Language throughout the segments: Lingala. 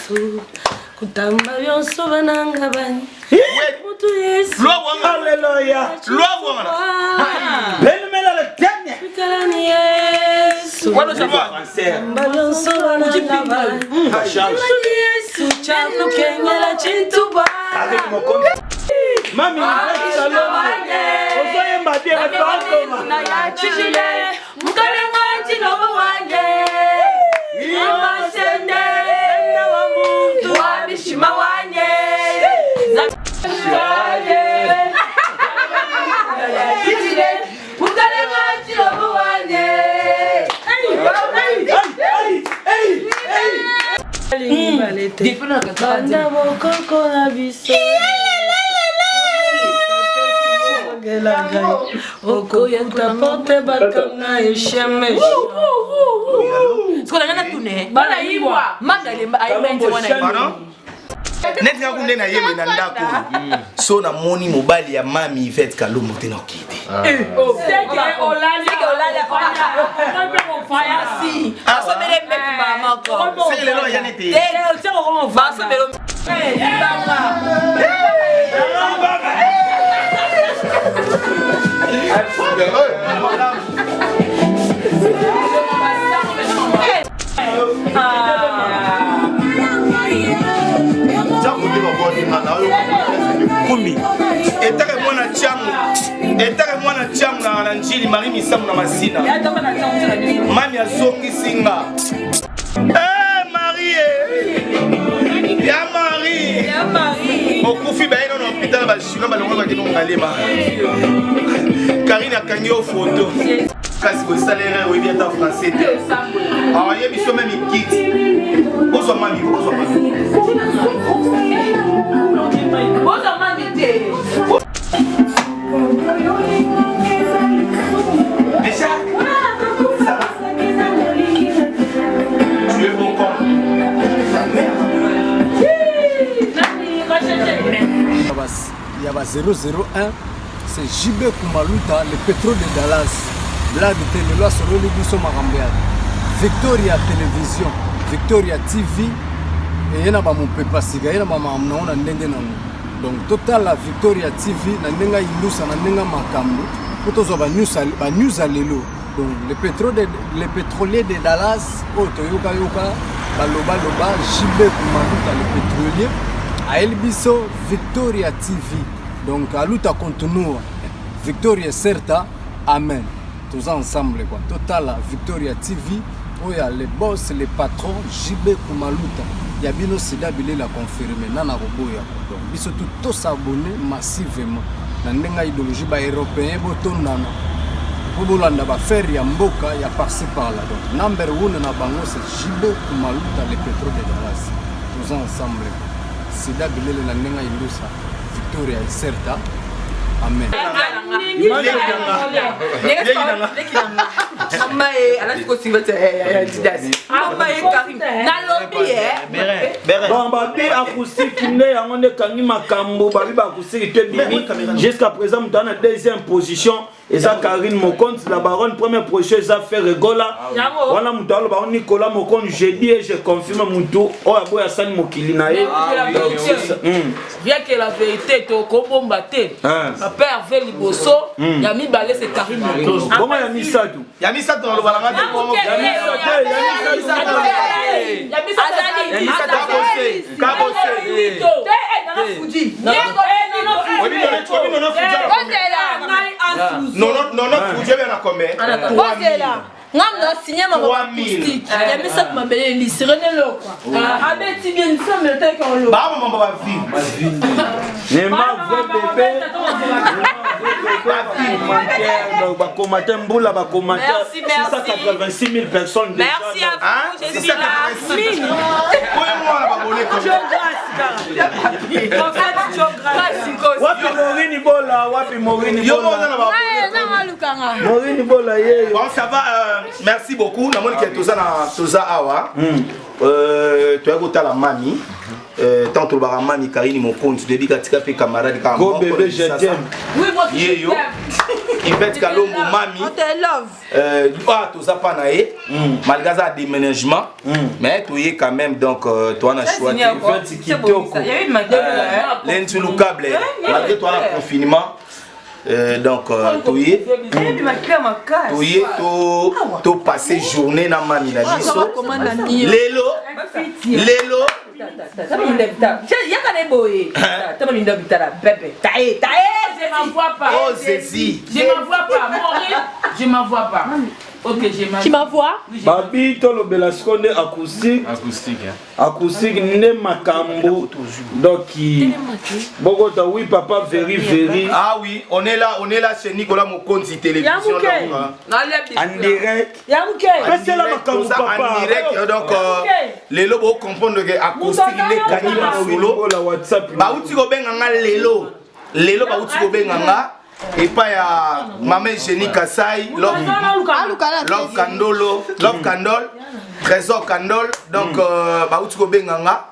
Yesu kutamba byonso bananga bani mutu Yesu. Alléluia. Benumela le dernier. Kuikalani Yesu. Kutamba byonso bananga bani mutu Yesu kyakukengela kintu Avec mon compte. Mami, ozoyemba bien bato bakoma. Mukalenga chinobo wanje Amasende wa muntu wa bishima wanje Zambaje Mukalenga chinobo wanje Banda bokoko na biso okokuta porte bakanga esheme. Sikoyo nanga natune bana yibwa magalemba ayemba nzembo wana. Pardon? Neti nga kunde nayembe na ndako oyo so namoni mobali ya mami Ivete Kalombo te, naokei te. Asobele mbetu mama moko. Seke lelo aya nete. Basobele Kumi etake mwana tiango, etake mwana tiango na njili Mari Misamu na Masina. Mami azongisi nga. Eh, Marie ya Marie okufi, baye nano hôpital, bachinois balongo bakino Ngalema. Karine akangi yo foto, kasi kosala erreur, oyebi ata français te, ayebi so meme kiti. Bozwa mami, bozwa mami. Bozwa mami te. Déjà, ça va. Tu es bon comme ta mère. Ya ba 001, c'est JB Kumaluta, le pétrole de Dallas. Blague te, lelo asololi biso makambo ya Victoria Télévision, Victoria TV. Eye na bamopepa sika, ye na bamakambo nango na ndenge nango. Donc totala Victoria TV na ndenge ayindusa, na ndenge makambo mpo tozwa banews ya lelo. Donc le pétrolier de Dallas oyo toyokayoka balobaloba, JB Kumaluta le pétrolier ayeli biso Victoria TV. Donc aluta continua, victoria certa, amen. Toza ensemble quoi. Totala Victoria TV oyo ya le boss, le patron JB Kumaluta ya bino. Sida bilela confirme nana koboya. Donc biso tu tos'abonner massivement na ndenge ya idéologie. Baeuropéen botondana mpo bolanda baaffaire ya mboka ya par-ci par-là. Donc number one na bango, c'est JB Kumaluta le pétrole de Dallas. Toza ensemble. Sida bilele na ndenge ya indusa, victoria certa, amen. Mama ye alati kosimba te ya Adidas. Mama ye Karine nalobi ye. Bon, babi acoustique nde yango nde ekangi makambo. Babi baacoustique te bimi. Jusqu'à présent, moto aza na deuxième position eza Karine Mokonzi la baronne. Première position eza Ferre Gola. Wana moto aloba o Nicolas Mokonzi. Je dis et je confirme, motu oyo aboya asali mokili na ye. Rien que la vérité, tokobomba te. Papa Hervé liboso, ya mibale c'est Karine Mokonzi. Bongo ya misato? Ya misato naloba nanga te. Ya misato. Ya misato Kabose. Oyebi nono Fuji? Nono Fuji oyebi na combien? Ozela ngam na signé mama acoustique ya misato, mabele elisi René Lokwa abeti bien nsambe otaki olo. Bamamamba bavi. Nema vrai bébé commentaire, donc bacommentaire mbula, bacommentaire 686 000 personnes déjà. Merci à vous, je suis là. Oyo mwana babone. Wapi Morini Bola? Wapi Morini? Yo moko oza na Bola, Morini Bola ye. Bon, ça va, merci beaucoup. Namoni ke toza na toza awa, toyaki kotala mami. Tant tolobaka mami Karini Mokonzi, toyebi katika mpe camarade kaka. Go bébé, je t'aime. Ye yo. Yvette Kalombo mami. On te love. Ah, toza pa na ye malgré aza déménagement, mais toye quand même. Donc toa na choix te. Yvette kitoko. Lentulukable malgré toa na confinement. Donc toye to passer journée na mami na biso lelo lelo. Yaka ne boye bebe tae tae. Je m'en vois pas. Oh Zezi. Je m'en vois pas, Maurice, je m'en vois pas. Ok, je m'en Tu m'envoies. Babi, tolobela sikoyo nde acoustique. Acoustique, hein. Acoustique nde makambo. Donc bokota, oui, papa Veri Veri. Ah oui, on est là, on est là chez Nicolas Mokonzi Télévision. Yamuke. Donc, hein. En direct. Yamuke. Pesela makambo. Toza Papa. en direct, donc lelo bo comprendre que acoustique nde kangi masolo. La WhatsApp. Bauti kobenga nga lelo lelo, bauti kobenga nga epai ya mama Eugénie Kasai Love, Love Kandolo, Love Kandol, Trésor Kandol. Donc bauti kobenga nga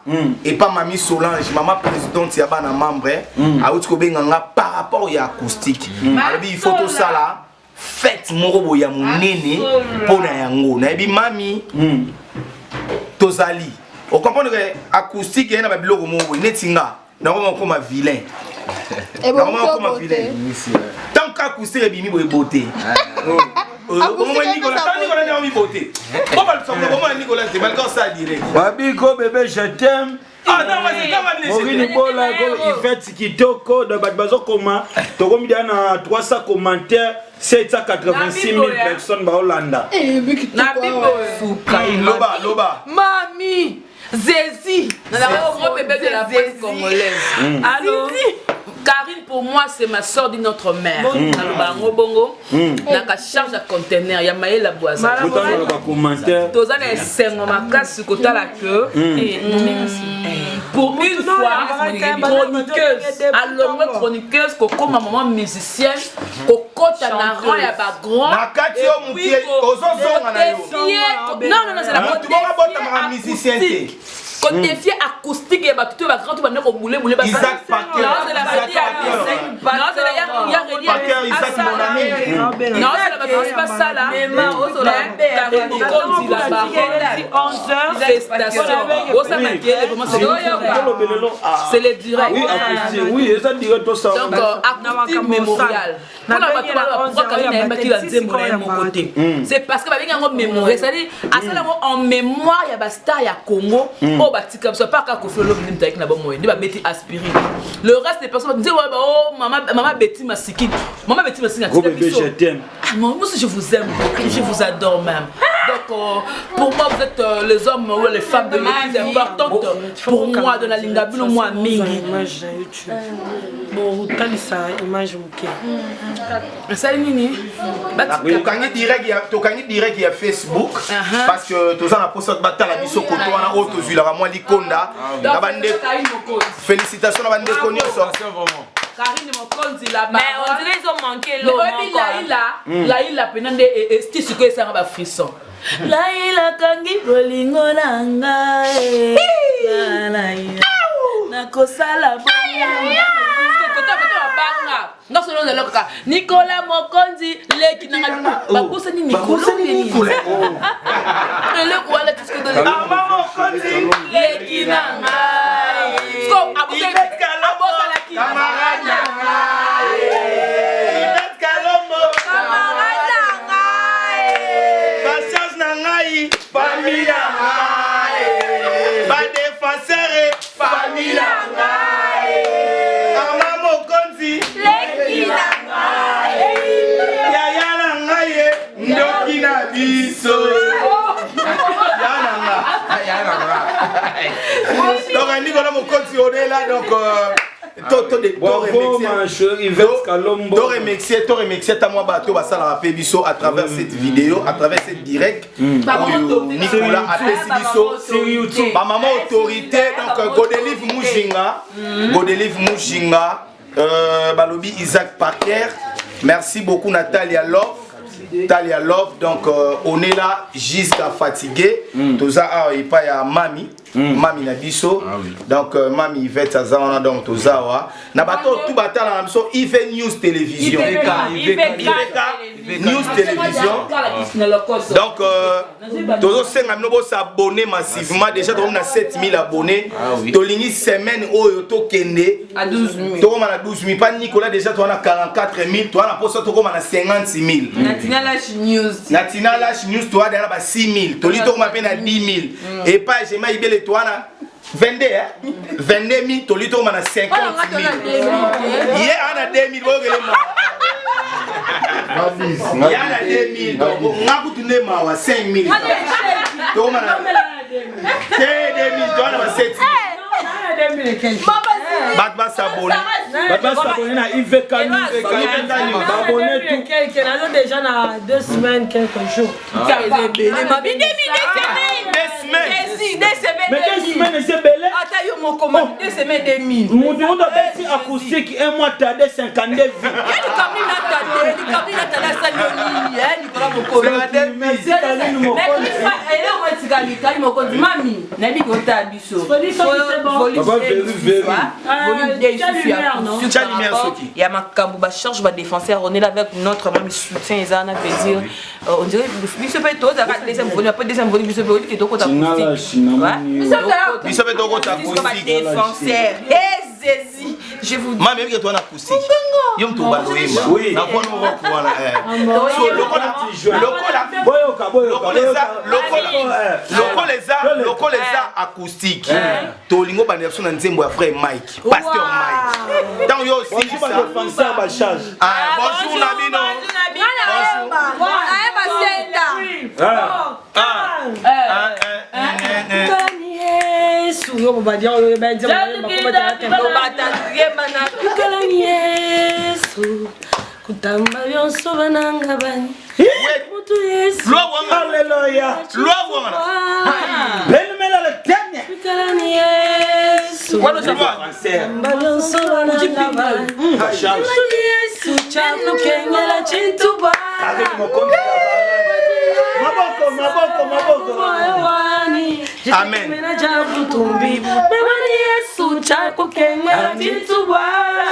epa mami Solange, mama présidente ya bana membre, auti kobenga nga par rapport ya acoustique. Alobi il faut tosala fête moko boye ya monene mpo na yango. Nayebi mami, tozali ocomprendre que acoustique eye na babiloko moko boye neti nga nakoma okoma vilain, nakoma okoma vilain tant que acoustique ebimi boye bote. Nicolas nde mibote bomona Nicolas te malgré osala direct. Babiko bébé, je t'aime. Ah non, moi c'est pas. Morini Bola go Yvette kitoko. Donc bato bazokoma, tokomi deya na 300 commentaires, 786 000 personnes baolanda. Na bibo. Loba loba. Mami Zezi. Gros bébé de la presse congolaise. Allô. Karine, pour moi, c'est ma soeur d'une autre mère. Naloba yango bongo. Naka charge ya conteneur ya mayela bwaza. Botanga bacommentaire. Toza na esengo makasi kotala que pour une fois chroniqueuse alongwe chroniqueuse kokóma mama musicienne, kokɔta na rang ya bagrand. Na kati yo mokie ozozonga na yo. Non, non, non, c'est la Motu moko abotamaka musicien te. Kodéfier acoustique ya bato to bagrand to bande kobulebule. Isaac Parker. Parker Isaac, mon ami. Naozela bato nyonso basala. Karine Mokonzi la baronne, félicitation, osala kele vraiment, c'est le direct. Oui, acoustique, oui, eza direct tosala. Donc acoustique mémorial mpona bato baloba pourquoi Karine ayembaki ba nzembo na ye moko te, c'est parce que babengi yango mémorial, c'est-à-dire asala yango en mémoire ya bastar ya Congo oyo batika biso. Apart Koffi Olomide, nde mutayaki na bomoi nde babeti aspirine, le reste des personnes nzembo oyo bao mama Beti Masikini, mama Beti Masikini Gros atika bébé, biso. je t'aime. Ah, moi aussi je vous aime beaucoup, je vous adore même. Donc pour moi vous êtes les hommes ou les femmes de les plus importantes pour moi de la linga bino moi mingi. Image na YouTube, bon, otalisa image moke. Esali nini? Tokangi direct ya Facebook parce que toza na posa batala biso koto wana oyo tozwilaka mwa likonda na bandeko. Félicitation na bandeko nyonso. Karine Mokonzi la Mais on dirait ils ont manqué l'eau. Oyebi Laila, Laila pena nde esti sikoyo esanga bafrisson. Laila kangi bolingo na ngai, nakosala kota kota babanga nyonso ozala kaka Nikola Mokonzi leki nanga, babosani Nikolo eloko wana. Mokonzi leki na ngai. Abosalaki. Camarade na ngai Yvette Kalombo, Camarade na ngai. Patience na ngai, famille na ngai, badéfenseur, famille na ngai, Arma Mokonzi leki na ngai, yaya na ngai ye ndoki na biso ya na nga, ya na nga. Donc Nicolas Mokonzi, on est là. Donc Bravo, ma chérie Yvette Kalombo. To remercier ta mwa bato basalaka mpe biso à travers cette vidéo, à travers cette direct oyo Nicolas apesi biso. Sur YouTube. Bamama autorité, donc Godelive Mujinga, Godelive Mujinga, balobi Isaac Parker, merci beaucoup. Natalia Love, Talia Love. Donc on est là jusqu'à fatigué. Toza awa epai ya mami. Mami na biso. Donc mami Yvette aza wana, donc toza awa. Na bato oyo tu batala na biso IV News Télévision. IVK News Télévision. Donc tozosenga bino bosabonner massivement. Déjà tokomi na 7000 abonnés. Tolingi semaine oyo tokende à 12 000. Tokoma na 12 000 pa Nicolas. Déjà toza na 44 000, toza na mposa tokoma na 50 000. Na Tina Lash News. Na Tina Lash News toza deja na ba 6 000, toli tokoma mpe na 10 000. Epai Jema Ibele toza na 22, eh? 22 000, toli tokoma na 50 000. Ye a na 2 000, boyokele ma ya na 2000. Donc nga kutu nde mawa, 5 000 tokoma na te 2000, toza na ba 7 000. Bato basabone. Bato basabone na IVK News, babone tout. Quelque nazo déjà na 2 semaines quelques jours. Mabi 2000, 2 semaines. 2 semaines. Si, 2 semaines. Mais 2 semaines eza ebele. Ata yo moko ma 2 semaines 2000. Mutu abeti acoustique un mois tade 52 vues. Ye likambo nini atade, likambo nini atade, asali yo nini, Nicolas Mokonzi? Merci Karine Mokonzi. Eloko etikali, Karine Mokonzi, mami nayebi ke otala biso. Papa Veri Veri. Volume 2 lisusu ya Tia par lumière rapport soki. ya makambo bacharge badéfenseur, on est là avec notre mami, soutien eza wana, veut dire on dirait biso mpe tozalaka deuxième volume. Après deuxième volume, biso mpe oliki tokota. Tinala shinamoni yo. Biso mpe tokota acoustique. Badéfenseur ezezi, je vous Mami yebi ke toza na acoustique, yo moto obanda oyemba Oui. na voix moko wana, eh. So lokola lokola Boyoka, boyoka. lokola eza Boyoka. lokola eza lokola eza acoustique, tolingi obandela biso na nzembo ya frère Mike, pasteur Mike, ntango yo Bonjour osilisa. badéfenseur bacharge. Ah, bonjour na bino. Nayeba senda. Ah. Ah, ah, eh, eh, eh. Yesu yo mobadi oyo kalani Yesu kutamba byonso bananga bani mutu Yesu. Loi wanga. Alléluia. Loi wanga. Benumela le dernier. Kalani Yesu Défenseur. kutamba byonso bananga bani Bacharge. mutu Yesu kyakukengela kintu Karine Mokonzi. Maboko, maboko, maboko. Amen. Butumbi bebani Yesu kyakukengela kintu bwala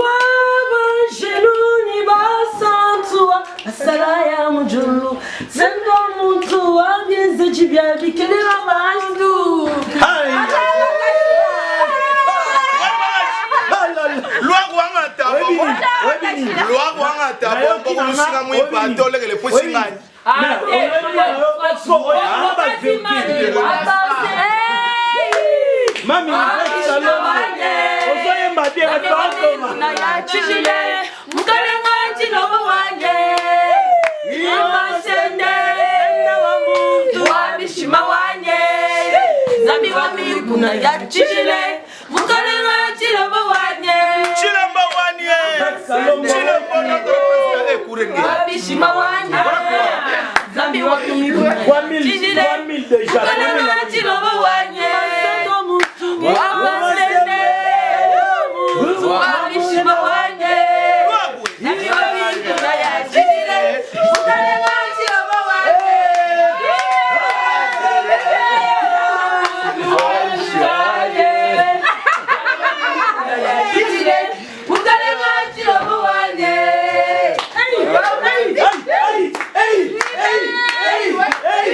wabanjeluni basantua asala ya mujulu zendo muntu wabyenzeji bya bikelela bantu. Aïe. Loi wanga tabo. Oyebi nini? Loi wanga tabo bokomusinga mwipa tolekele posingani. Mais oyebi bavérité. Mami Salongo, ozoyemba bien, bato bakoma. Mukalenga chilobo wanje amasende wabishima wanye zambi wamikuna ya chijile mukalenga chilobo wanye. Chilemba wanie. Salongo. Chilemba notre président ekurenge. Wabishima wanye zambi wamikuna 3000, chijile 3000 déjà. mukalenga chilobo wanye wamasende wabishima wanye zambi wamikuna ya chijile mukalenga chilobo wanye. Hey, hey, hey, hey, hey, hey. Aïe, aïe, aïe.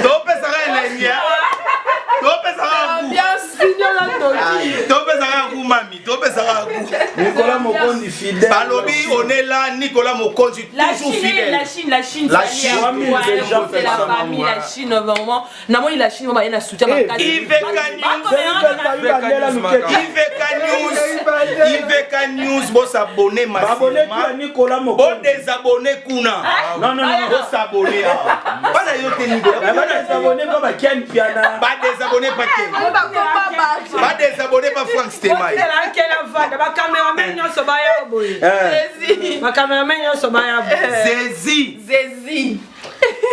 Topesaka elengi, topesaka ku, topesaka ku mami, topesaka ku. Nicolas Mokondi fidèle. Balobi on est là, Nicolas Mokonzi La toujours Chine, fidèle. la Chine, la Chine, La ça y est, Chine. 3000 ouais, déjà c'est la personnes, famille, ouais. la Chine, vraiment. Namoni la Chine, vraiment, il y a un soutien. Eh, IVK News. IVK News, IVK News, bosabone Babone tu ya massivement. Nicolas Mokondi. Bodésabonne kuna. Non, non, non. Bosabone awa bana yo te, Nicolas. Badésabonne pa bakiani piana. Badésabonne pa ken, badésabonne pa Frank Stemai. Bacameraman nyonso baya boye, bacameraman nyonso baya boye. Zezi. Zezi.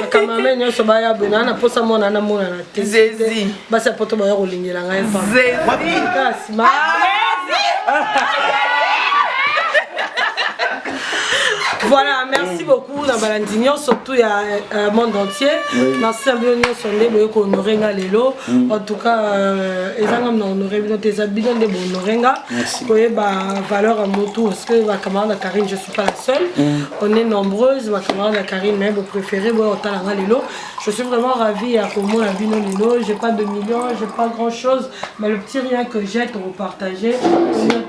Bacameraman nyonso baya boye, naa na posa mona namonana te. Zezi. Basi ya poto baya kolingela ngai pamba Zezi. kasi ma. Voilà, merci beaucoup na balandi nyonso surtout ya monde entier. Merci à bino nyonso nde boye ko honorer nga lelo. En tout cas, eza nga na honorer bino te, eza bino nde bo honorer nga. Koyeba valeur ya motu parce que ba camarade ya Karine, je suis pas la seule. On est nombreuses ba camarade ya Karine, mais bo préférer boye otala nga lelo. Je suis vraiment ravie ya komona bino lelo. J'ai pas de millions, j'ai pas grand chose, mais le petit rien que j'ai to partager,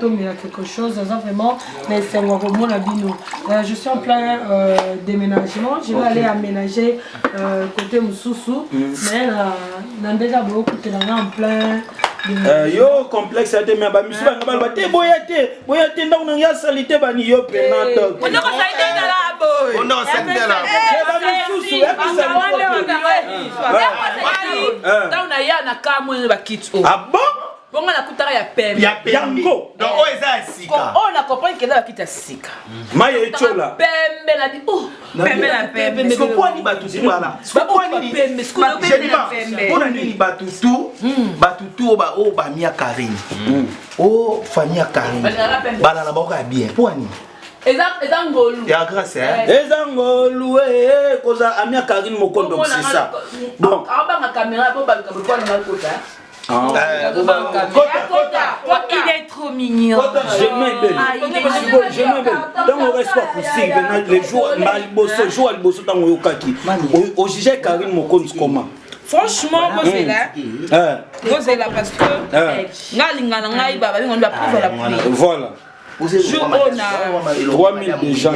tomela quelque chose, eza vraiment na esengo ya komona bino. Je suis en plein déménagement, je vais aller aménager côté mosusu, mais na ndenge boyokutela nga en plein. Yo complexe ya te, me bamisu banga baloba te, boya te, boya te, ndako na ngai asali te, bani yo pena. Ondoko salite ezala boye. Bamisusu. Ntango naya na kamwe bakiti oyo. Ah bon? Bongo nakutaka ya pembe. Yango. Donc oyo eza ya sika. Oyo na comprendre kenda bakiti ya sika. Mai etiola. Pembe na bi, oh. Pembe na pembe. Sikopo nini bato tu bala pembe? Mpona nini bato tu, bato tu oyo bamia Karine, o famille ya Karine, balala baoka ya bien? Mpo nini? Eza ngolu. Ya grâce. Eza ngolu kozala amia Karine Mokondo, c'est ça. Bon, abanga caméra po baluka bokolinga kota. Il est trop mignon. J'aimais belle. J'aimais belle. Ntango reste acoustique mpena le jour liboso, jour ya liboso ntango oyokaki ojuge Karine Mokonzi comment? Franchement, bozela, bozela, parce que nga alinga na ngai babenga bapreuve la pluie. Voilà. Jour oyo na 3000 déjà.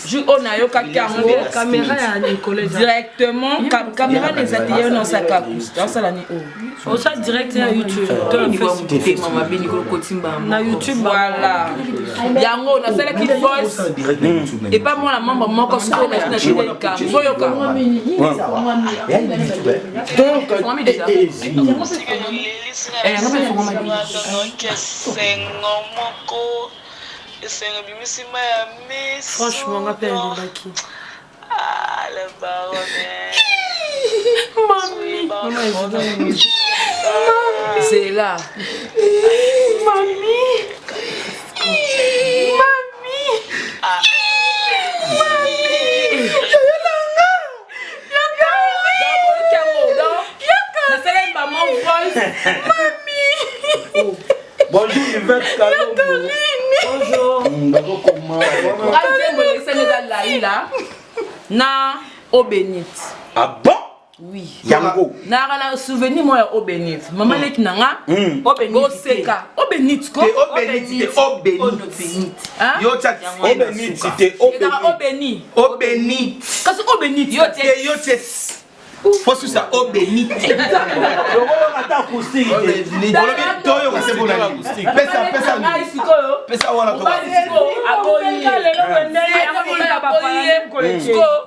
Jour oyo nayokaki yango caméra ya Nicolas directement, caméra na eza te, yo naosaka acoustique, osala ni oyo. Osa direct ya YouTube to na Facebook. Mama beni kotimba. Na YouTube. Voilà, yango nasalaki voice epa mwana membre moko. Sikoyo natindelika oyoka. Toyoka. Esengo moko, esengo ebimisi mai ya miso. Franchement, nga mpe nalobaki. Ah, le baronne. Mami, mama ezali. Zela. Mami, mami, mami, Boyoki yango, nasalaki bamo voice. Bonjour Yvette Kalombo. Bonjour. Bazokoma. Ngai nzembo elesani eza Laila na Obenit. Ah bon? Oui. Yango. Nayaka na souvenir moko ya Obenit, mama leki na nga boseka Obenit ko. Te Obenit te, Obenit. Yo tia. Obenit te. Ezaka Obeni. Obenit. Kasi Obenit. Yo te, yo tie, fo susa Obenit. Lokolaka ata acoustique te. Olobi toyoka se mpona nini? Pesa, pesa. Ngai sikoyo pesa wana. Mobali sikoyo aboyi ye sikoyo,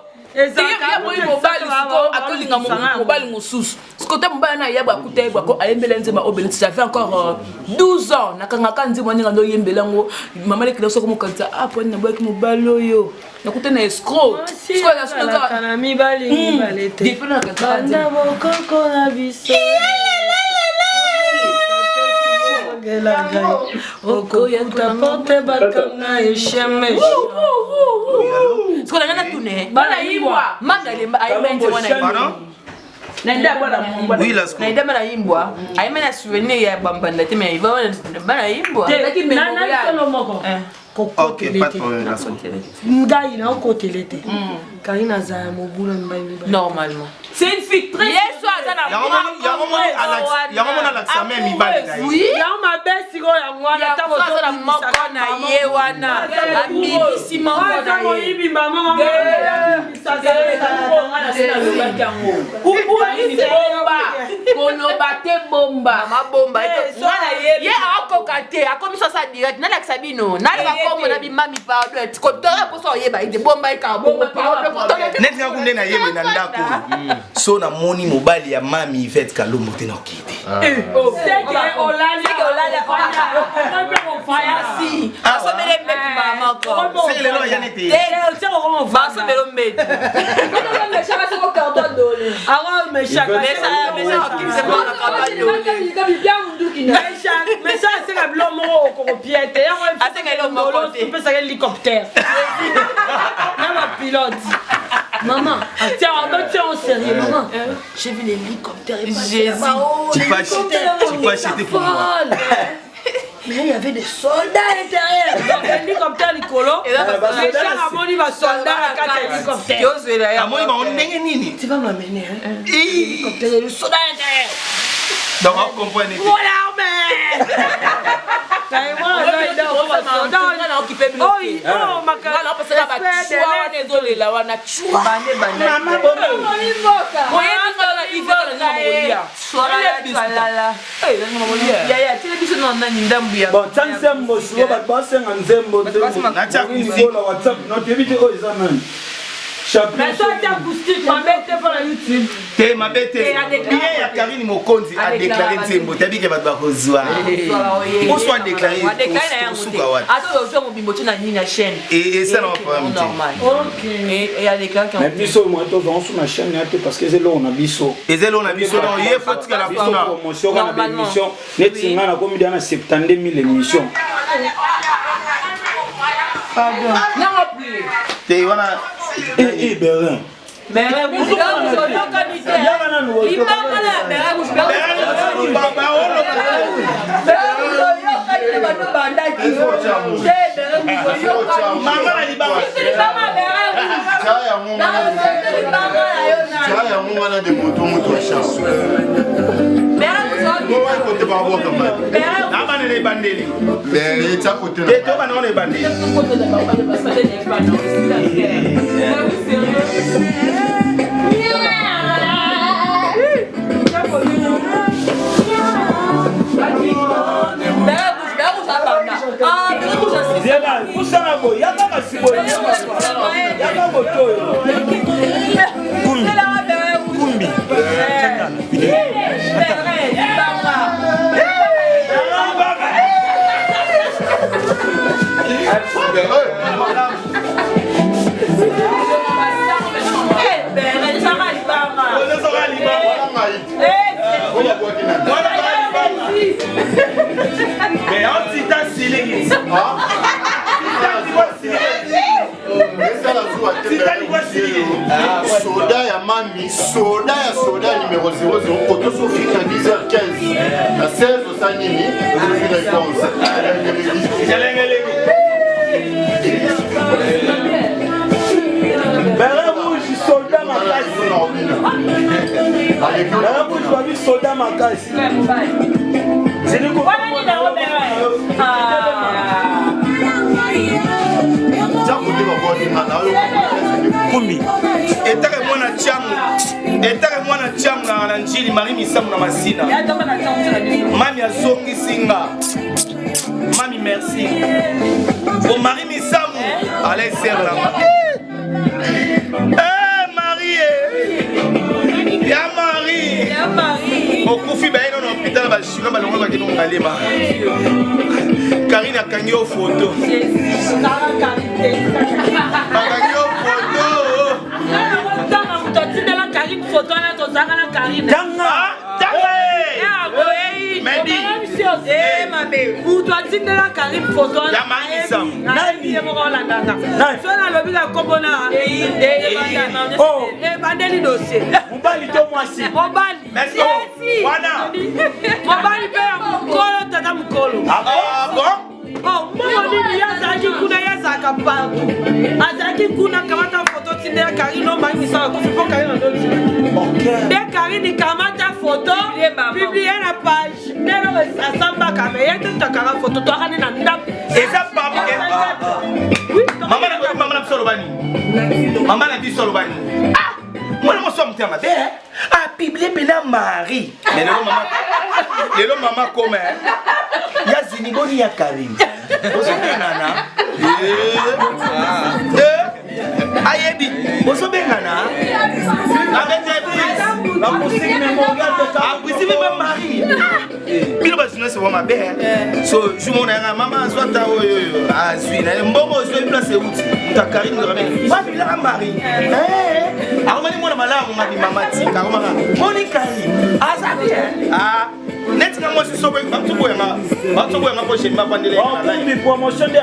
aboyi mobali sikoyo, akolinga mobali mosusu sikoyo te. Mobali na ayebwa, akuta yebwa ko ayembela nzembo Obeli. J'avais encore 12 ans, nakangaka nzembo ndenge ando oyembela yango. Mama lekela soko mokanisa, ah, poni naboyaki mobali oyo, nakuta na escroc. Azalaka na mibali mibale te banda bokoko na biso. Okokuta porte bakanga echeme. Sikoyo nanga natune. Bana yimbwa. Manga ayemba nzembo wana. Na nde bana yimbwa ayemba na souvenir ya bambanda te, mais bana yimbwa. Solo moko kokotele te, ngai naokotele te. Karine azala mobula mibali mibale. Normalement. C'est une fille très Yesu aza na Yango mona alakisa me mibali na ye. Yango mabe sikoyo, yango wana. Yango aza na moko na ye wana, abimisi moko aza na ye. Moyibi mama. Nalobaki yango bomba, koloba te, bomba. Mama bomba ye akoka te, akomisi asa direct. Nalakisa bino, naloba kombo na bimami, pardon, kotoka mposa oyeba ete bomba ekaka bongo, pardon. Neti nga kunde nayebe na ndako oyo, so namoni mobali ya mami Ivete Kalombo te, naokei te. Olali. Asobele mbetu mbala moko. Seke lelo aya nete. Basobele mbetu. Awa. Meshak asenga bilo moko okokopie te yango opesaka hélicoptère na bapilote. Maman, tiens, on va tiens en sérieux, maman. J'ai vu l'hélicoptère. Jésus. Tu peux acheter, tu peux acheter pour moi. Mais il y avait des soldats à l'intérieur. Donc hélicoptère likolo, Meshak amoni basoldat na kati ya hélicoptère. Amoni bango ndenge nini? Tu vas m'amener, hein? Hélicoptère, il y a des soldats à l'intérieur. Donc on comprend. Voilà, mais. Ezolela wana Bon, tia nzembo siko, bato basenga nzembo nzembola WhatsApp no toyebi te oyo eza nani. Te, mabe te, bien ya Karine Mokonzi adéclaré nzembo, tabi ke bato bakozwa poso adéclaré suka wapi. Esalama problème te. Mais biso moi tozwa so na chaîne ya te, parce que eza eloko na biso. Eza eloko na biso, donc ye faut tikala biso kuna. Promotion kaka na baémission neti nga nakomi deya na 72 000 émission. Te wana. Berin. Yaka nanu. Mama na libanga. Yango wana de moto moto ya chance kote babwaka mai. Nabana na ebandeli. Etya kote. Te, tobana wana ebandeli. Zela pusana boye, yaka kasi boye, yaka moto oyo. Kumbi kumbi. Mais antita siliki. Soda ya mami, soda ya soda numéro 00 koto sofika 10h15 na 16 osa nini ozozwi réponse. Beret rouge, soldat makasi. Beret rouge babi soldat makasi. Wana nini nango beret? Kumbi etake mwana tiango, etake mwana tiango na Njili, Marie Misamu na Masina. Mami azongisi nga. Mami, merci o Marie Misamu alaeser nanga. Marie ya Marie okufi, baye nano hôpital, bachinois balongo bakino Ngalema. Karine akangi yo foto, bakangi yo foto. Ntanga moto atindela Karine foto wana, tozalaka na Karine. Tanga. Tanga. Moto atindela Karine foto Ya Marie Misamu. wana ye moko olandanga. So nalobi na kombo na ebandeli dossier. Mobali to mwasi? Mobali. Merci. Wana. Mobali mpe ya mokolo, tata mokolo. Ah bon? Oh, mbongo nini? Ye azalaki kuna, ye azalaka partout, azalaki kuna. Kamata foto tindela Karine, omangisa akufi mpo Karine azotima nde. Karine kamata foto, publie na page nde eloko asambaka me ye te takanga foto toaka nde na ndako. Eza papa mama na mama na biso aloba nini? Mama na biso aloba nini? Ah, mwana mwasi wa motema mabe apublie mpena Marie. Mais lelo mama, lelo mama koma ya zini boni ya Karine ozobengana, ayebi bozobengana avec aprisi meme Marie. Bino bajournaliste ba mabe. So jour mona yanga mama azwa ta oyo oyo azwi na ye mbongo ozwi place euti moto ya Karine wapi bilaka Marie. Akomani mwana malamu ngabi mama tika akomaka moni kai aza bien. Ah neti na mwasi soko batuboyanga batuboyanga mpo jemima vandele okumbi promotion nde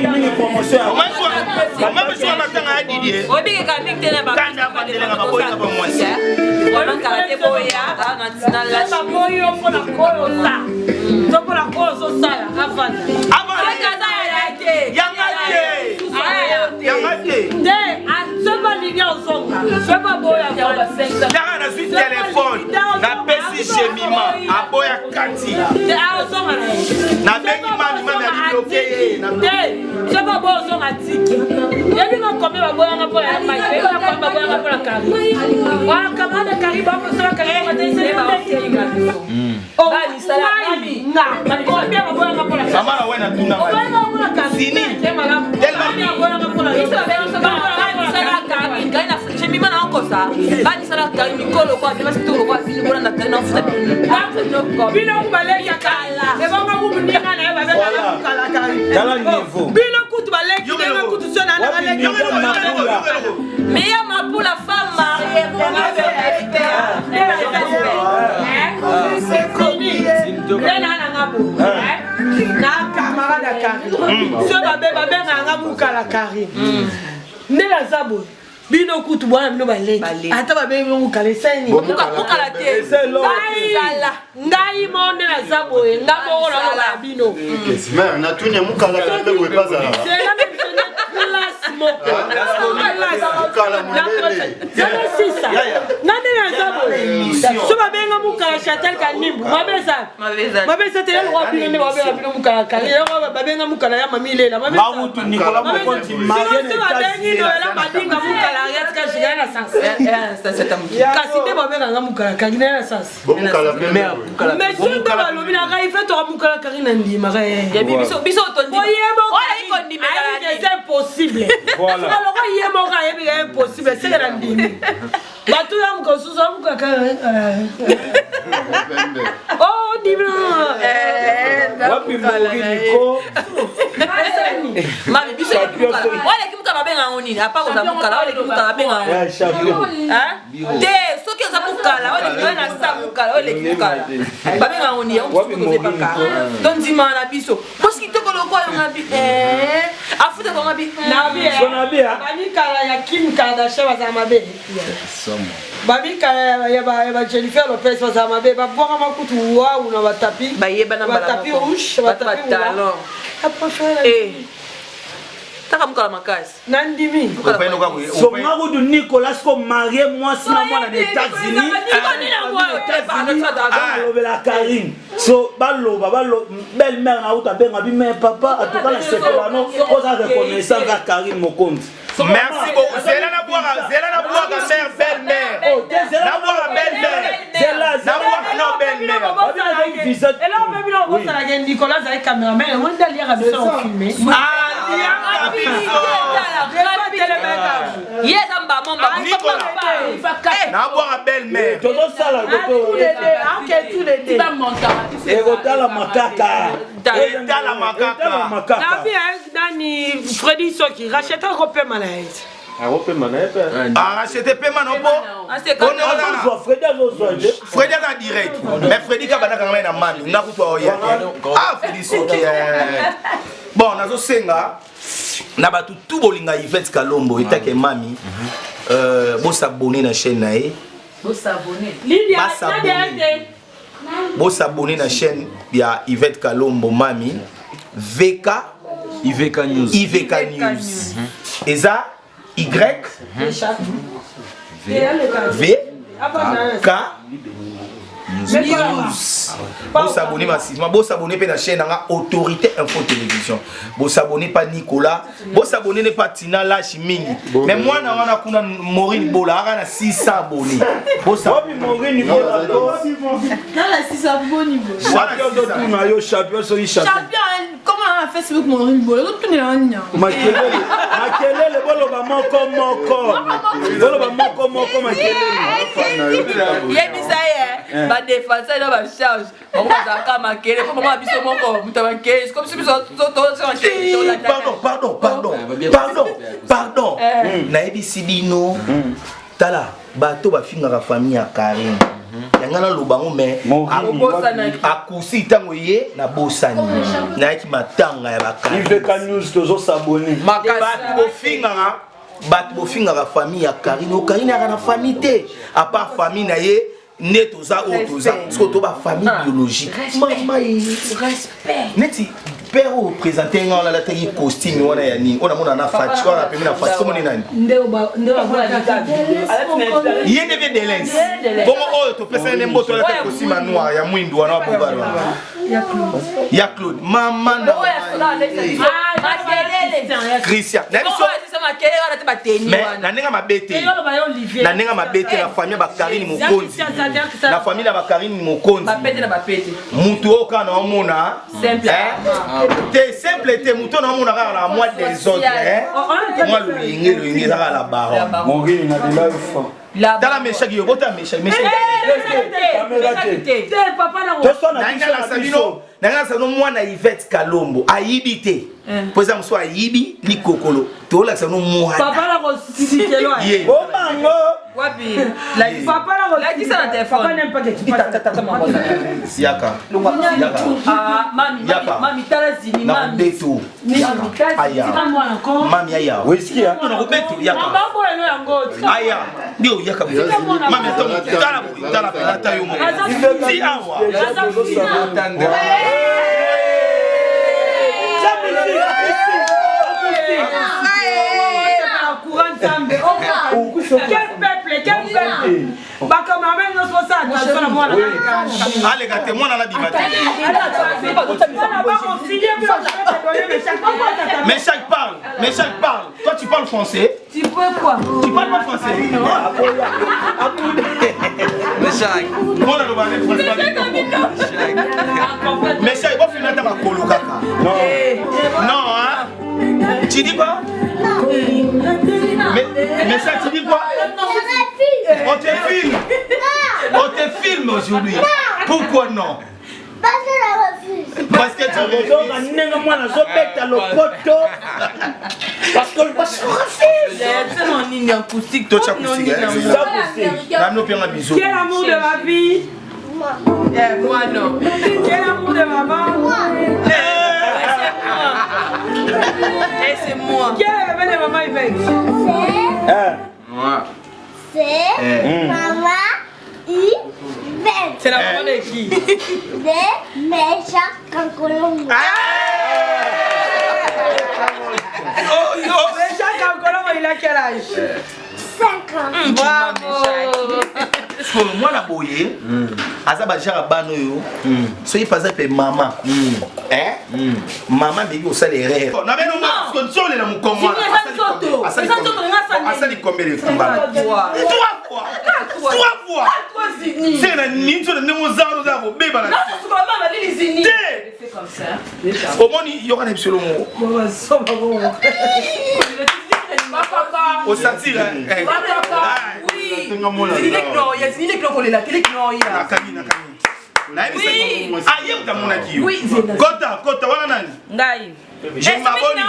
mingi promotion omamisuka matanga ya didie obikeka mingi te na kanda avandelanga baboyaka bamwasi baboyi yo mpona oyo osa to mpona oyo ozosala avanda yanga te yanga te nde soki balingi ozonga soki baboya yanga nazwi telefone napesi jemima aboya kati ozonga na ye nabengi mami mami abibloke ye te soki baboya ozonga tiki yebi nga kombe baboyanga mpo ya mike yebi nga kombe baboyanga mpo na kari wana camarade kari bakosala kari nga kombe baboyanga mpo na mama na we natuna oboyanga mpo na kari Sini. baboyanga mpo na jemima na okosa banisala kari mikolo kwa bima kitoko kwa bino bolanda kari na futa bino bino kubaleki kala ebonga kubuninga na ye babengaka mukala kari Tala niveau. bino kutu baleki ndenge kutu so na Wapi baleki Miriam Mapula? Mia Mapula femme mariée nde naa nanga bo na camarade ya kari so babe babengaka nga mukala kari nde naza boye bino kutu bwana bino baleki ata babengi bino mukala esali mukala te Eza eloko te. Sala. ngai mo nde naza boye nga moko naloba ya bino Mère, natuni ya mukala pembe boye epazalaka zela biso nde place moko Mukala monene. zela sisa nga nde naza boye so babenga mukala chantal kanimbu mabe eza mabe eza te yalokwa bino nde babenga bino mukala kali yango babenga mukala ya mami lela mabe eza. Mawutu Nicolas Mokonzi marié Sino na so babengi États-Unis. noela madinga mukala yatika jigaya na sens kasi nde babenganga mukala kangi na ye na sens bomukala pembe boye mais so nde balobi na ngai fe toka mukala kangi na ndimaka ye biso eza impossible Voilà. aloko ye moko ayebi ka impossible seke na ndimi bato ya mokosusu amukaka pembe o ndimi Wapi Moriniko? mami biso oleki mukala babenga yango nini apa koza mukala oleki mukala babenga yango Ya champion. Hein? te soki oza mukala oleki oyo na sa mukala oleki mukala babenga yango nini yango Wapi mosusu tozepaka Moriniko? tondimaka na biso mwasi kitoko lokwa yo ngabi afuta bango bi Sonabia. bamikala ya Kim Kardashian bazala mabe bamikala ya ba Jennifer Lopez bazala mabe babwakama kutu wau na batapi bayebana mbala batapi moko. rouge Bato batapi batalon taka mukala makasi nandimi Songa kutu Nicolas ko marié mwasi na mwana na États-Unis. Balobela Karine. So baloba balo belle mère na uta benga bi mais papa en tout cas na sepela no oza reconnaissant vers Karine Mokonzi. Merci beaucoup. Zela na bwaka, zela na bwaka mère belle mère. Oh, te zela Na bwaka belle mère. Zela Na zela. bwaka no belle mère. eloko mpe bino bobosalaka Nicolas azali cameraman yango nde aliaka biso na filme Aliaka biso. ye eza mbamo Nicolas. Na bwaka belle mère. Tozosala koto. Ekotala makaka. Etala makaka. Etala makaka. Nabi nani Fredi soki racheta akopema na ye akopema na ye mpe Arachete pema no po. Azozwa Fredi azozwa je. Fredi aza direct. Mais Fredi ka bandaka ngai na mami, nga kutu oya te. Ah Fredi soki. Bon, nazosenga na bato tu bolinga Yvette Kalombo etake mami. Bosabonner na chaîne na ye. Lydia Basabonner. Nadia te Bosabonner na chaîne ya Yvette Kalombo mami. VK IVK News IVK News. Eza Y V K News. Bosabonner massivement, bosabonner pe na chaîne nanga Autorité Info Télévision. Bosabonner pa Nicolas, bosabonner ne pa Tina Lash mingi. Mais moi na wana kuna Maureen Bola aka na 600 abonnés. Wapi Maureen Bola ko? Champion totuna yo champion soki champion. Champion, comment on a Facebook Maureen Bola ozotunela nini yango? Makelele, makelele boloba moko moko. Boloba moko moko makelele. yebisa ye. Badefenseur na bacharge bango bazalaka makele mpo bango na biso moko moto ya makele comme si biso Pardon, pardon, pardon, pardon, pardon. Nayebisi bino, tala bato bafingaka famille ya Karine, yanga naloba ngo, mais akusi ntango ye nabosani, nayaki matanga ya bakarine. IVK News, tozosabone. Bato bofingaka, bato bofingaka famille ya Karine, o Karine aka na famille te à part famille na ye nde toza oyo toza sikoyo to bafamille biologique. Mama ye neti père oyo présente nga wana, alataki costume wana ya nini oyo namona na Faci wana pembe na Faci, komoni nani? Ye nde vie Delens bongo oyo topesani nde mboto, alataki costume ya noir ya mwindu wana wa bobalo ya Claude, mama na Christian na biso. Mais na ndenge mabe te, na ndenge mabe te, na famille ya bakarine Mokonzi, na famille na bakarine Mokonzi, mutu oyo kaka naomona te, simple te, mutu oyo naomona kaka na mwa désordre, mwa loyenge loyenge, eza kaka la baronne. Tala Meshaki, yo bota Meshaki, Meshaki bino nanga nasano mwana Ivete Kalombo ayibi te, mpo eza mosusu ayibi likokolo, tolakisa no mwana. Omango. Yaka, yaka, nakobeto, aya mami, aya nakobeto, yaka, aya ndio yaka mami, tala boye, tala mpe ata yo moko ti awa. Quel peuple, quel peuple! Bakameraman nyonso osala attention na mwana. Aleka te, mwana nabima te. Mais chaque parle, mais chaque parle. Toi, tu parles français? Tu peux quoi? Tu parles pas français? Mwana loba ne français. Mais chaque bofina ata makolo kaka. Non, hein? Tu dis quoi? Mais ça, tu dis quoi? On te filme. On te filme aujourd'hui. Pourquoi non? Parce que tu ozoka ndenge mwana azobeta lopoto parce que nini acoustique. Tocha acoustique. Nano pianga biso. Quel amour de ma vie! Moi non. Quel amour de maman! Et c'est moi. Quel est le bébé de maman Yvette? Moi. C'est maman Yvette. C'est la maman de qui? De Mecha Kankolongo. Mecha Kankolongo, il a quel âge? 5 ans. Bravo. Mwana boye aza bajara bana oyo soki par exemple mama, mama ndeki osala erreur na beno nsolela mokongo, asali combien de fois? Trois fois, trois fois. Se na nini so na ndenge oza wana, oza kobeba na te. Omoni, yoka na biso elongo osatire. Nakangi, nakangi, aye moto amonaki yo. Kota, kota wana nani? Ngai. Maboni.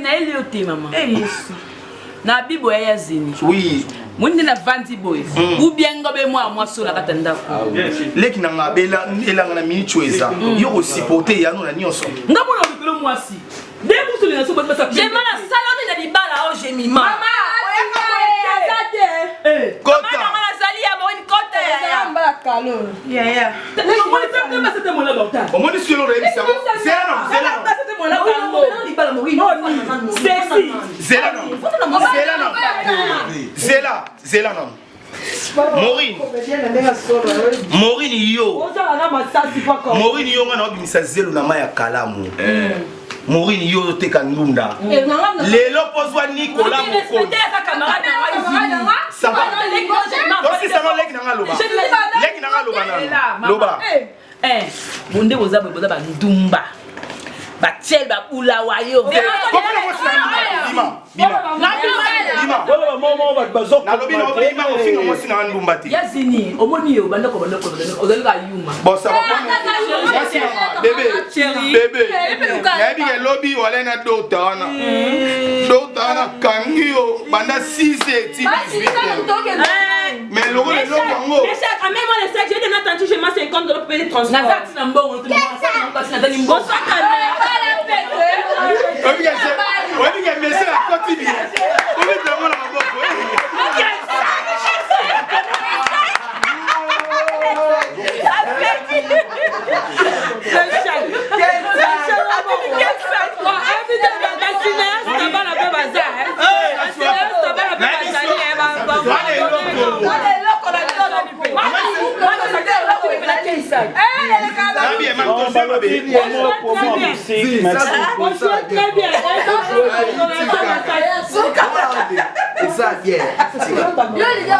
Nayeli yo te, mama, na bibo ya ya zeni. Oui. Moni nde navandi boye ou bien ngobe mwana mwasi oyo na kati ya ndako. Leki na nga elanga na miniti oyo eza yo kosupporte yano na nyonso. Nga mona likolo mwasi nde musulinga so basi. Jema na saloni na libala oyo Jemima. Kota. Mama nazali ya Morini, kota yaya. Omoni soki eloko nayebisa yango, zela nano, zela nano, zela nano, zela nano, zela, zela nano. Morine, Morine, yo Morine, yo nga na obimisa zelo na mai ya kalamu. Morine, yo ozoteka ndunda lelo mpo zwa Nikola Mokonzi. Tosisanga leki nanga, loba leki nanga, loba nano, loba. Bonde boza boye, boza bandumba, batiele, babulawa yo. Bima, bima. Wala mama bato bazo nalobi na obima ofinga mwasi na ndumba te. Ya zini omoni yo banda ko banda ko ozali ka yuma. Bon ça va mwasi na bébé bébé nayebi ke lobi wala na dota wana dota wana kangi yo banda 6 ti 18 mais lokola eloko yango Amène-moi le sac, j'ai donné à tante, j'ai ma 50 dollars pour payer le transport. Naza tina mbongo nazali mbongo. Oyebi ke mese akoti bien obeta yango na maboko.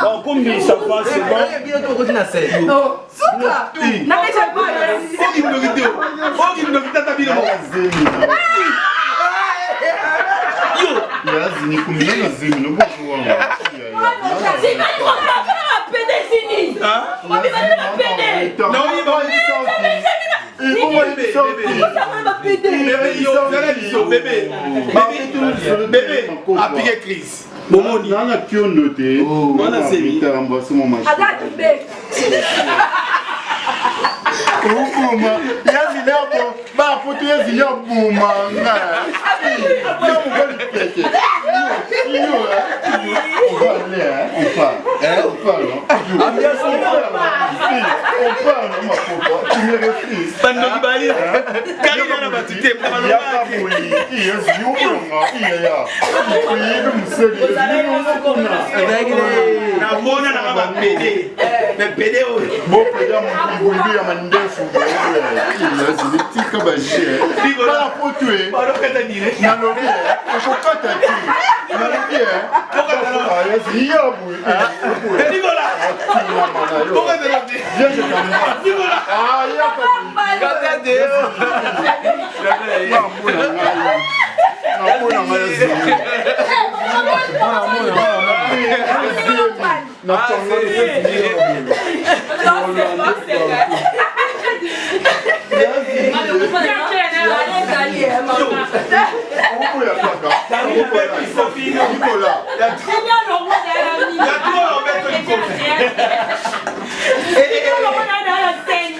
Bon, kumbi, ça va, c'est bon. Yazini kumina na zemi no bonjour wana. Apike crise. Bomoni nana kiondo te. Mwana zemi. Embrasser mon machin. Okoma yazini abo bapoto yazini aboma nga. Yo mobali pete. Yo yo on va aller hein, on parle. Hein, on parle non? Yo. On parle non ma papa, tu me refuses. Bandoki bali. Karina na bato te. Yaka boye, yazini olonga, iyaya. Oyebi mosali, kuna. Namona nanga bapede. Mais pede oyo. Bopeda libundu ya mandefu yazini tika baje. Bala poto e. Nalobi okokata te. Nalobi yazini ya boye. Nicolas. Nicolas. Ah yaka. Namona ngai yazini.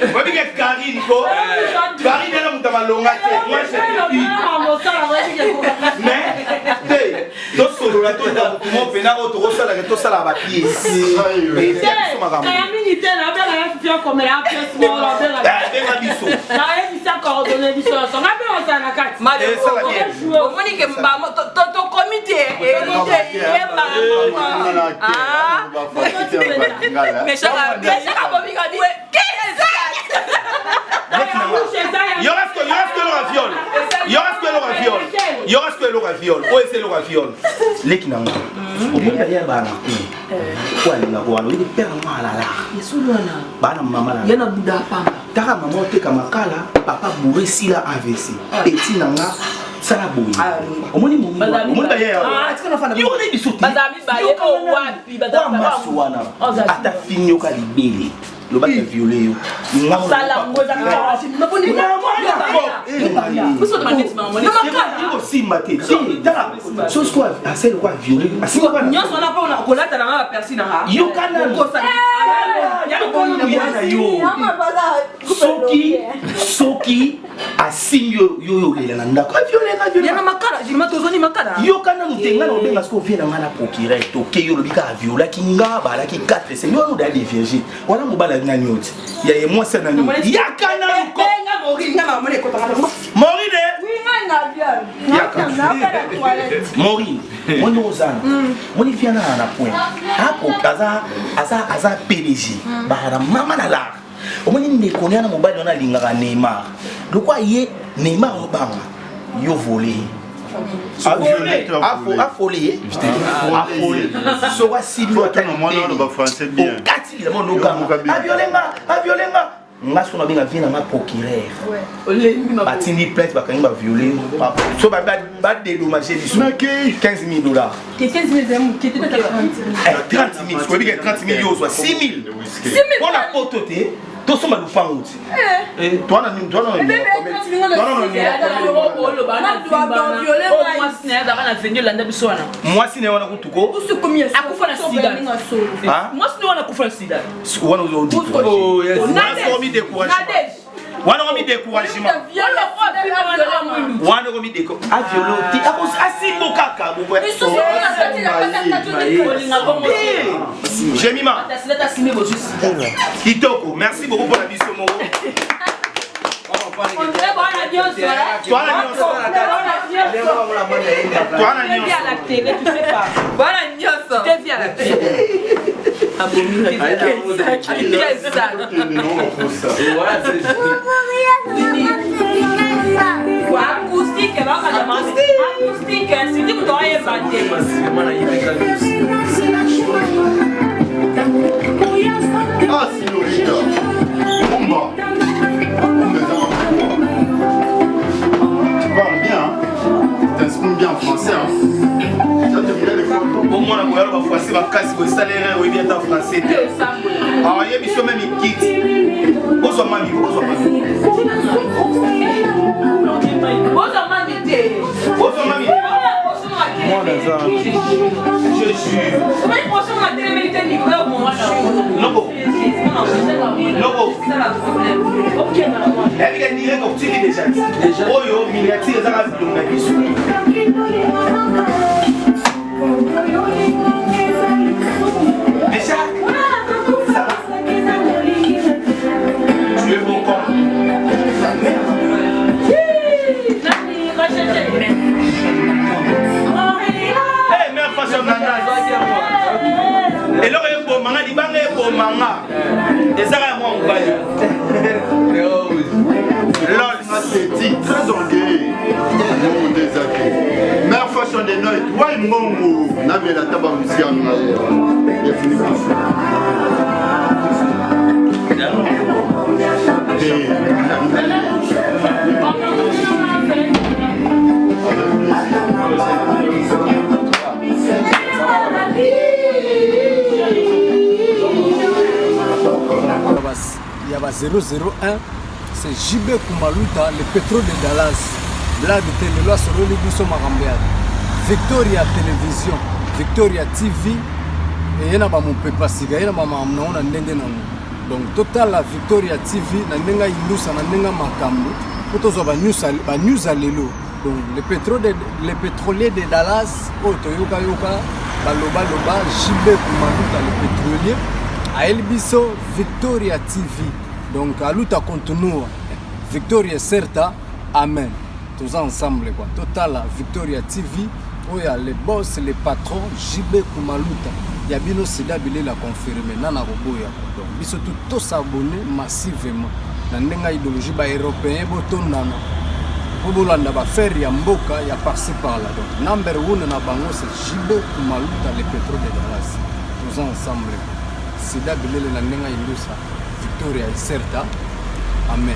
Obike Karine ko Karine ana moto malonga te mais te tosolola tomo mpena oyo tokosalaka tosalaka bapiese biso makambo benga biso Omoni ke tokomi te Yoka sikoyo eloko ya viol oyo esi eloko ya viol leki na nga omoni baya bana oyo alingaka wana oyebi pere yango alala bana mama na taka mama oteka makala papa bourre sila avc petit na nga sala boye omoni omoni baya yo na biso te masu wana ata fini yoka libele lobaki viole yo osimba te tala soki sikoyo asali lokola viole nyonso wana mpo kolata nanga bapersi nanga yokana na yo soki soki asimbi yo yo olela na ndako yana makala jilima tozwani makala yoka nanu te ngai na obenga soki ovie na ngai na procureur toke yo olobi kaka aviolaki nga baalaki 4 se yo wana odaya de vierge wana mobali ali nani oti ya ye mwasi ya nani oti yaka nanu ko Morine yaka Morine moni ozana moni viana na point ako aza aza aza PDG bana mama na lar omoni ndeko na mobali wana alingaka Neymar lokwa ye Neymar obanga yo vole afole ye afole soko asimbi okati bilamba onokanga aviole nga aviole nga. Nga soki nabenga vie na nga procureur, batindi plainte, bakangi baviole, so badedommage biso 15 000 dollars. 30 000, oyebi ke 30 000 yo ozwa 6 000 mpo na poto te, tosomba lupango ti towana. Mwasi na ye azalaka na veni, olanda biso wana. Mwasi na ye wana kutuko. Akufa na sida. Mwasi na wana akufa na sida. Wana omi découragement, wana omi découragement, wana okomi déco aviole te, asimbo kaka. Jemima kitoko, merci beaucoup mpona biso moko. Twana nyonso, twana nyonso. Bwana nyonso. Acoustique, acoustique, sindi moto ayeba te. Ah, Signorita. Bomba. Bomba, eza Tu parles bien, hein? Tu t'exprimes bien en français, hein? Tu as terminé l'école. Omwana boye aloba français makasi boye, esala erreur, oyebi ata français te. Ayebi so meme kiti. Ozwa mami, ozwa mami. Bozwa mami te. Ozwa mami. Mwana aza. Je jure. Noko noko, ebika direct otiki déjà oyo miniature ezaka bilongo na biso. Déjà, ça va. Tu es bon comme ta mère. Hey, mère fashion nana. Eloko ebomanga libanga, ebomanga ezaka ya mwa mobali. Lol. Petit, très orgueilleux. Ngongo nde eza te. Mère fashion de night, wai ngongo. Namela ata bamusi ya ngai. Ya fini biso. Ya ba 001, c'est JB Kumaluta, le pétrole de Dallas. Blague te, lelo asololi biso makambo ya Victoria Télévision, Victoria TV. Eye na bamopepa sika, ye na bamakambo nango na ndenge nango. Donc totala Victoria TV na ndenge ayindusa, na ndenge makambo mpo tozwa banews ya lelo. Donc le pétrolier de Dallas oyo toyokayoka balobaloba, JB Kumaluta le pétrolier ayeli biso Victoria TV. Donc aluta continua, victoria certa, amen. Toza ensemble quoi. Totala Victoria TV oyo ya le boss, le patron JB Kumaluta ya bino, sida bilela confirme nana koboya. Donc biso tu tosabonner massivement na ndenge ya idéologie. Baeuropéen botondana mpo bolanda baaffaire ya mboka ya par-ci par-là. Donc number one na bango, c'est JB Kumaluta le pétrole de Dallas. Toza ensemble, sida bilele na ndenge ya indusa, victoria ecerta, amen.